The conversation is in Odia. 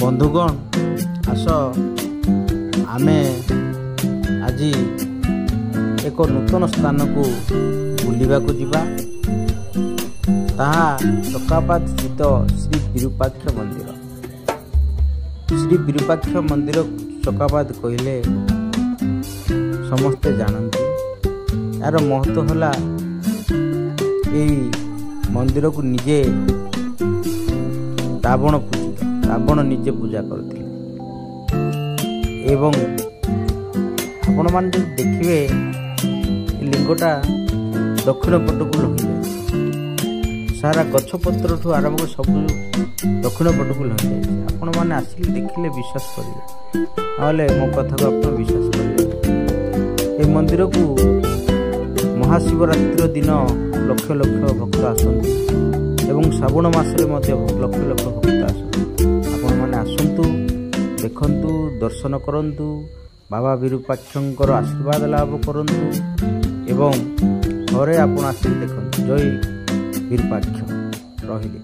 ବନ୍ଧୁଗଣ, ଆସ ଆମେ ଆଜି ଏକ ନୂତନ ସ୍ଥାନକୁ ବୁଲିବାକୁ ଯିବା। ତାହା ଚକାପାଦ ସ୍ଥିତ ଶ୍ରୀ ବିରୂପାକ୍ଷ ମନ୍ଦିର। ଶ୍ରୀ ବିରୂପାକ୍ଷ ମନ୍ଦିର ଚକାପାଦ କହିଲେ ସମସ୍ତେ ଜାଣନ୍ତି। ଏହାର ମହତ୍ତ୍ୱ ହେଲା ଏଇ ମନ୍ଦିରକୁ ନିଜେ ରାବଣ ପୂଜିତ, ରାବଣ ନିଜେ ପୂଜା କରିଥିଲେ। ଏବଂ ଆପଣମାନେ ଯଦି ଦେଖିବେ, ଏ ଲିଙ୍ଗଟା ଦକ୍ଷିଣ ପଟକୁ ଲହିଯାଇଛି। ସାରା ଗଛପତ୍ରଠୁ ଆରମ୍ଭ କରି ସବୁ ଦକ୍ଷିଣ ପଟକୁ ଲହିଯାଇଛି। ଆପଣମାନେ ଆସିଲେ ଦେଖିଲେ ବିଶ୍ୱାସ କରିବେ, ନହେଲେ ମୋ କଥାକୁ ଆପଣ ବିଶ୍ୱାସ କରିବେ। ଏ ମନ୍ଦିରକୁ ମହାଶିବରାତ୍ରିର ଦିନ ଲକ୍ଷ ଲକ୍ଷ ଭକ୍ତ ଆସନ୍ତି ଏବଂ ଶ୍ରାବଣ ମାସରେ ମଧ୍ୟ ଲକ୍ଷ ଲକ୍ଷ ଭକ୍ତ ଆସନ୍ତି। ଆପଣମାନେ ଆସନ୍ତୁ, ଦେଖନ୍ତୁ, ଦର୍ଶନ କରନ୍ତୁ, ବାବା ବିରୂପାକ୍ଷଙ୍କର ଆଶୀର୍ବାଦ ଲାଭ କରନ୍ତୁ ଏବଂ ଥରେ ଆପଣ ଆସିକି ଦେଖନ୍ତୁ। ଜୟ ବିରୂପାକ୍ଷ। ରହିଲି।